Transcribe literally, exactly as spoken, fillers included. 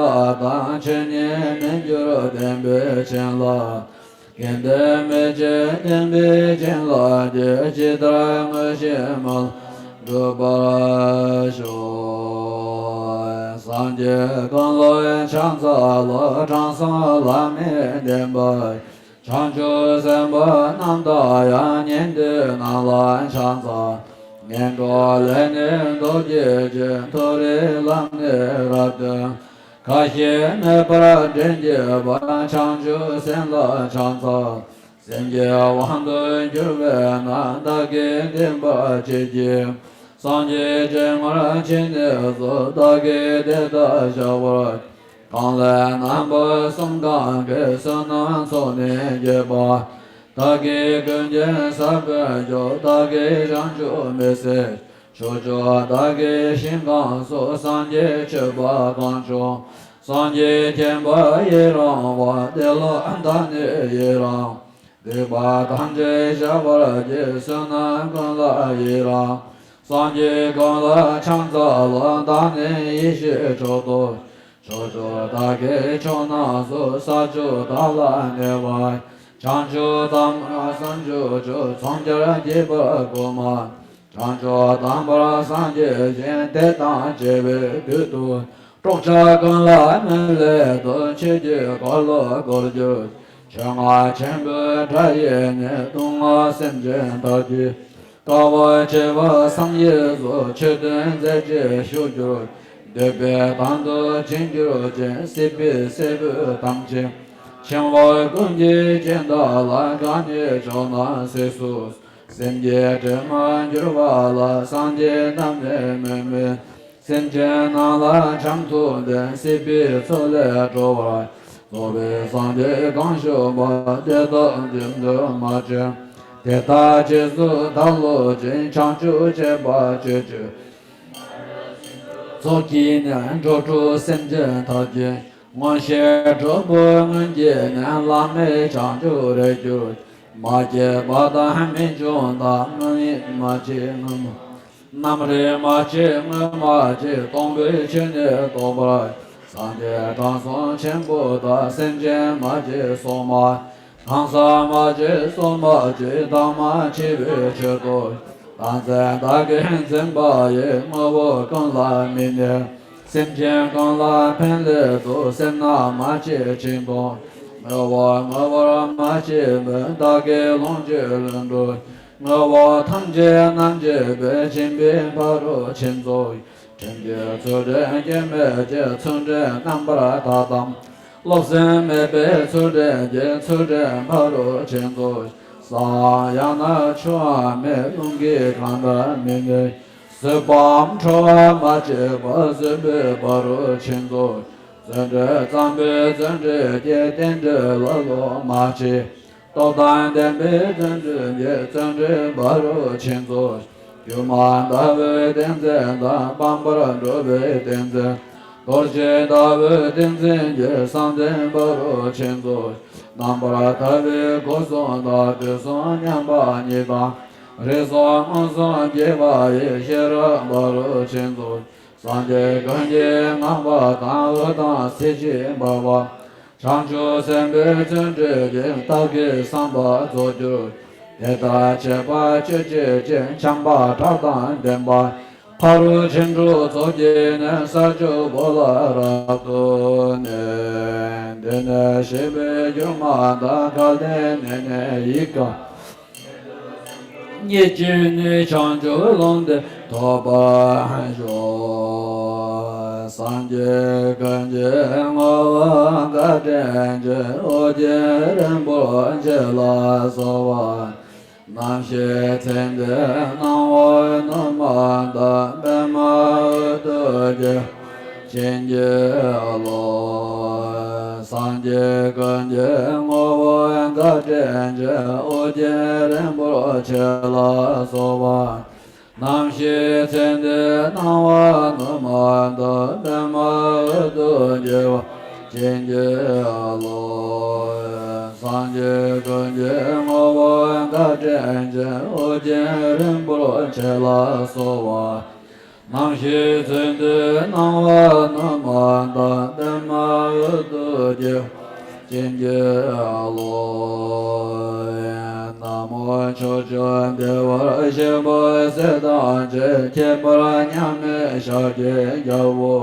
ལ་དང་། ཆོས་ཉིད་མི་འགྱུར་བདེན་པའི་བྱིན་རླབས། དགེ་འདུན་མི་ཕྱེད་བདེན་པའི་བྱིན་རླབས་ཀྱིས། ཇི་ལྟར་དངོས་གཞི་མ་ལུས་འགྲུབ་པར་ཤོག། སངས་རྒྱས་ཀུན་ལ་ཕྱག་འཚལ་ལོ། དྲང་སྲོང་བླ་མའི་བསྟན་པ། བྱང་ཆུབ་སེམས་དཔའ་རྣམས་དང་ཡང་། ཉན་ཐོས་རྣམས་ལ་ཕྱག་འཚལ། ངན་འགྲོ་ལས་ནི་འདུལ་བྱེད་ཅིང་། མཐོ་རིས་ལམ་ནི་རབ་སྟོན། ཁ་ཞེ་མེད་པར་འདྲེན་བྱེད་པ། བྱང་ཆུབ་སེམས་ལ་ཕྱག་འཚལ། སེམས་ཀྱི་དབང་དུ་གྱུར་པའི་རྣམས། བདག་གིས་བསྟན་པ་བྱེད་ཅིང་། སངས་རྒྱས་སྤྱན་སྔར་ཕྱིན་ནས་སུ། བདག་གིས་དེ་དག་བཤགས་པར། གང་ལས་རྣམ་པ་གསུམ་གང་གི། བསོད་ནམས་ཚོགས་ནི་བརྒྱད་པ། བདག་གིས་ཀུན་མཁྱེན་ས་བོན་མཆོག། བདག་གིས་བྱང་ཆུབ་མི་ཟད་ཕྱོགས་མཆོག། བདག་གིས་ཞིང་གང་སུ། སངས་རྒྱས་མཆོད་པ་གང་བྱུང་། སངས་རྒྱས་མཁྱེན་པ་ཡི་རང་བ། དེ་ལ་བདག་ནི་ཡི་རང་། སྡིག་པ་ཐམས་ཅད་བཤགས་པར་བགྱི། བསོད་ནམས་ཀུན་ལ་ཡི་རང་། སངས་རྒྱས་ཀུན་ལ་ཕྱག་འཚལ་ལོ། བདག་ནི་ཡེ་ཤེས་མཆོག་ཏུ། ཕྱོགས་བཅུ་དག་གི་ཕྱོགས་རྣམས་སུ། ས་བཅུ་དག་ལ་གནས་པ། བྱང་ཆུབ་དམ་པ་སུམ་ཅུ་སོ་བཅུ། མཚོན་ཆར་འགྱེད་པ་དགུ་མ། བྱང་ཆུབ་དམ་པར་སངས་རྒྱས་ཤིང་། དེ་དང་བཅས་པའི་དུས་སུ། སྲོག་ཆགས་ཀུན་ལ་མི་སླད་དུ། ཆོས་ཀྱི་འཁོར་ལོ་བསྐོར་གྱུར་ཅིག། ཆོས་རྔ་ཆེན་པོའི་སྒྲ་ཡིས་ནི། སྡུག་བསྔལ་སེམས་ཅན་དག་གི། དཀའ་བ་སྤྱད་པ་བསམ་ཡས་སུ། ཆོས་སྟོན་མཛད་ཅིང་བཞུགས་གྱུར་ཅིག། འདོད་པའི་དོན་དུ་བྱོན་གྱུར་ཅིང་། སྲིད་པའི་སྲད་བུ་ཐམས་ཅད། འཆིང་བ་ཀུན་གྱི་རྐྱེན་དག་ལ། གང་ཉིད་ཕྱོགས་རྣམས་ཟད་སོ་སོ། སེམས་ཀྱི་དྲི་མ་བསྒྱུར་བ་ལ། སངས་རྒྱས་རྣམས་ནི་མི་མོས། སེམས་ཅན་རྣམས་ལ་བྱམས་ཐུགས་ལྡན། སྲིད་པའི་མཚོ་ལས་སྒྲོལ་བར། རྫོགས་པའི་སངས་རྒྱས་གང་བཞུགས་པ། དེ་དག་རྒྱུན་དུ་མ་ཆད། དེ་དག་རྗེས་སུ་བདག་སློབ་ཅིང་། བྱང་ཆུབ་སྤྱད་པ་སྤྱོད་ཕྱིར། ཚོགས་ཀྱིས་ནི་འགྲོ་དྲུག་སེམས་ཅན་དག་གི། མངོན་ཤེས་གྲོགས་པོ་སྔོན་གྱིས་ནི། བླ་མེད་བྱང་ཆུབ་རེག་གྱུར་ཅིག། མ་སྐྱེས་པ་དང་མི་འབྱུང་དང་། མུན་ནག་མ་མཆིས་མུན་མ། རྣམ་རིག་མ་མཆིས་མུན་མ་མཆིས། སྟོང་པའི་ཆོས་ནི་རྟོགས་པར། སངས་རྒྱས་དྲང་སྲོང་ཆེན་པོ་དག། སེམས་ཅན་མ་མཆིས་སོགས་མ། གང་ཟག་མ་མཆིས་སོགས་མ་མཆིས། བདག་མ་མཆིས་པའི་ཕྱིར་དུ། བདག་འཛིན་བདག་གིར་འཛིན་པ་ཡི། དངོས་པོ་ཀུན་ལ་དམིགས་ནས། སེམས་ཅན་ཀུན་ལ་ཕན་སླད་དུ། སེར་སྣ་མ་མཆིས་འཆིང་དང་། མི་འོང་ངུ་བ་མ་མཆིས་མུན། བདག་གིས་ལོངས་སྤྱོད་ལྷུན་གྲུབ། ངུ་བ་ཐམས་ཅད་རྣམ་འབྱེད་པའི། སྦྱིན་པའི་ཕ་རོལ་ཕྱིན་རྫོགས། ཁྲིམས་ཀྱི་ཚུལ་ཁྲིམས་སྐྱོན་མེད་ཀྱི། ཚུལ་ཁྲིམས་རྣམ་པར་དག་དང་། སློབ་སེམས་མེད་པའི་ཚུལ་ཁྲིམས་ཀྱི། ཚུལ་ཁྲིམས་ཕ་རོལ་ཕྱིན་རྫོགས། ས་ཡང་ན་ཆུའང་མེད། རླུང་གིས་གང་དག་མི་མྱོང་། བཟོད་པའམ་ཁྲོ་བ་མ་མཆིས་པ། བཟོད་པའི་ཕ་རོལ་ཕྱིན་རྫོགས། བརྩོན་འགྲུས་བརྩམས་པའི་བརྩོན་འགྲུས་ཀྱིས། རྟེན་འབྲེལ་ལ་སློབ་མ་མཆིས། སྟོབས་དང་ལྡན་པའི་བརྩོན་འགྲུས་ཀྱིས། བརྩོན་འགྲུས་ཕ་རོལ་ཕྱིན་རྫོགས། སྒྱུ་མ་ལྟ་བུའི་ཏིང་འཛིན་དང་། སྤངས་པར་འགྲོ་བའི་ཏིང་འཛིན། རྡོ་རྗེ་ལྟ་བུའི་ཏིང་འཛིན་གྱིས། བསམ་གཏན་ཕ་རོལ་ཕྱིན་རྫོགས། རྣམ་པར་ཐར་པའི་སྒོ་གསུམ་དང་། དུས་གསུམ་མཉམ་པ་ཉིད་དང་། རིགས་གསུམ་མངོན་སུམ་རྒྱས་པ་ཡི། ཤེས་རབ་ཕ་རོལ་ཕྱིན་རྫོགས། སངས་རྒྱས་ཀུན་གྱིས་བསྔགས་པ་དང་། འོད་དང་ཚེ་གཅིག་འབར་བ། བྱང་ཆུབ་སེམས་དཔའི་བརྩོན་འགྲུས་ཀྱིས། བདག་གིས་བསམ་པ་རྫོགས་གྱུར་ཅིག། དེ་ལྟར་བྱེད་པ་སྤྱོད་བྱེད་ཅིང་། བྱམས་པ་ཕྲག་དང་ལྡན་པ། ཕ་རོལ་ཕྱིན་དྲུག་ཚོགས་ཀྱིས་ནི། ས་བཅུ་པོ་ལ་རབ་ཏུ་གནས། འདི་ནི་བཤད་པའི་སྒྱུ་མ་དག། གལ་ཏེ་ནི་ནི་ཡིད་ཀྱིས། ཉིད་ཀྱིས་ནི་བྱང་ཆུབ་ལོངས་ཏེ་ཐོབ་པར་ཤོག། སངས་རྒྱས་ཀུན་གྱི་ངོ་བོ་འགའ་དྲན་ཅིང་། ཨོ་རྒྱན་རིན་པོ་ཆེ་ལ་གསོལ་བ། རྣམ་ཤེས་ཚེ་འདིར་སྣང་བ་ནུ་མ་དང་། པདྨ་འོད་དུ་བཀྱེ་བ་བྱིན་གྱིས་རློབས། སངས་རྒྱས་ཀུན་གྱི་ངོ་བོ་འགའ་དྲན་ཅིང་། ཨོ་རྒྱན་རིན་པོ་ཆེ་ལ་གསོལ་བ། རྣམ་ཤེས་ཚེ་འདིར་སྣང་བ་ནུ་མ་དང་། པདྨ་འོད་དུ་བཀྱེ་བ་བྱིན་གྱིས་རློབས། སངས་རྒྱས་ཀུན་གྱི་ངོ་བོ་འགའ་དྲན་ཅིང་། ཨོ་རྒྱན་རིན་པོ་ཆེ་ལ་གསོལ་བ། ནམ་ཞིག་ཚེ་འདིའི་སྣང་བ་ནི་མ་དག་པདྨ་འོད་དུ་གྱུར་ཅན་གྱི་བློ། ན་མོ་ཕྱོགས་བཅུའི་བདེ་བར་གཤེགས་པ་སྲས་དང་བཅས། ཁྱད་པར་མཉམ་མེད་ཤཱཀྱའི་རྒྱལ་པོ།